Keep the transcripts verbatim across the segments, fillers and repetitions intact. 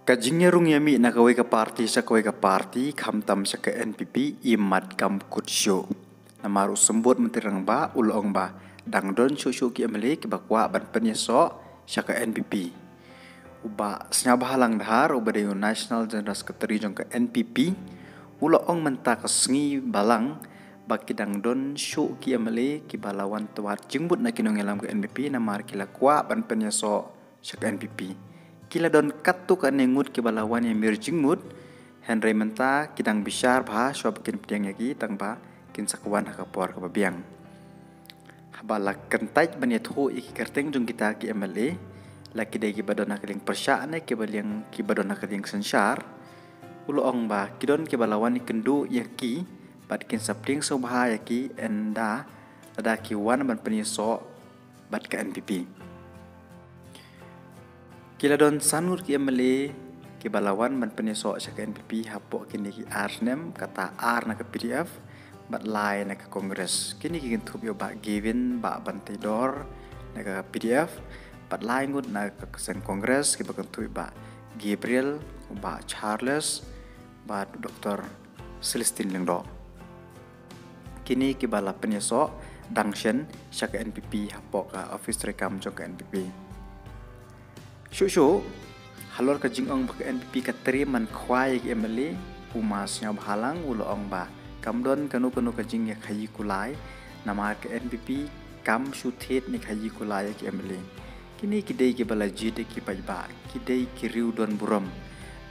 Ka jingïarung ïamih na kawei ka parti sha kawei ka parti, khamtam sha ka N P P, i mat kam kut shuh. Namar u symbud Myntri Rangbah u la ong ba dang don shuh shuh ki M L A kiba kwah ban pynïasoh sha ka N P P. U Bah Sniawbhalang Dhar, uba dei u National General Secretary jong ka N P P, u la ong mynta ka sngi Balang ba ki dang don shuh ki M L A kiba la wan wad jingmut na ki nongïalam ka N P P namar ki la kwah ban pynïasoh sha ka N P P. Ki la don katto katne ngut kiba la wan ïamir jingmut, hynrei mynta ki dang bishar bha shuwa ba kin pdiang ïa ki, tang ba kin sa wan ha ka por kaba biang. Haba la kyntait ban ïathuh ïa ki kyrteng jong kita ki M L A, la ki dei kiba don ha ka liang pyrshah ne kiba liang, kiba don ha ka liang synshar, u la ong ba ki don kiba la wan ïakynduh ïa ki bad kin sa pdiang sngewbha ïa ki ynda lada ki wan ban pynïasoh bad ka N P P. Ki la don san ngut ki M L A kiba la wan ban pynïasoh sha ka N P P hapoh kine ki ar snem, kata ar na ka P D F bad lai na ka Congress. Kine ki kynthup ïa u Bah Gavin, Bah Banteidor na ka P D F, bad lai ngut na ka seng Congress kiba kynthup ïa u Bah Gabriel, u Bah Charles bad u Doktor Celestine Lyngdoh. Kine kiba la pynïasoh dang shen sha ka N P P hapoh ka office treikam jong ka N P P. Shuh shuh halor ka jingong ba ka N P P ka triem ban khwai ïa ki M L A, u Ma Sniawbhalang u la ong ba kam don kano kano ka jingïakhaïi kulai, namar ka N P P kam shu thied ne khaïi kulai ïa ki M L A. Kine ki dei kiba la jied da ki paidbah, ki dei ki riew don burom.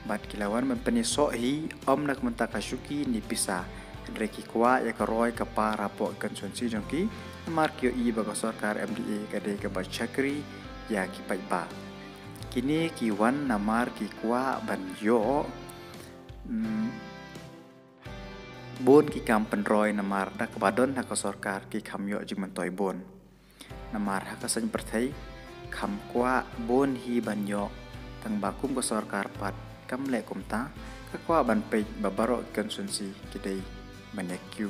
Bad ki la wan ban pynïasoh hi, ym na ka bynta ka shuki ne pisa, hynrei ki kwah ïa ka roi ka par hapoh ka constituency jong ki, namar ki ïohi ba ka sorkar M D A ka dei kaba shakri ïa ki paidbah. Kine ki wan namar ki kwah ban ïoh, mm, bun ki kam pynroi, namar da kaba don ha ka sorkar ki kham ïoh jingmyntoi bun. Namar ha ka seng pyrthei kham kwah bun hi ban ïoh, tang ba kum ka sorkar pat kam leh kumta, ka kwah ban peit ba baroh ki constituency ki dei ban ïa kiew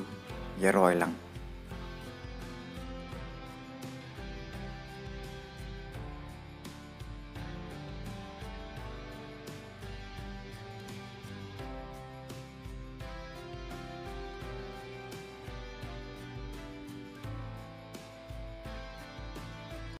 ïa roi lang.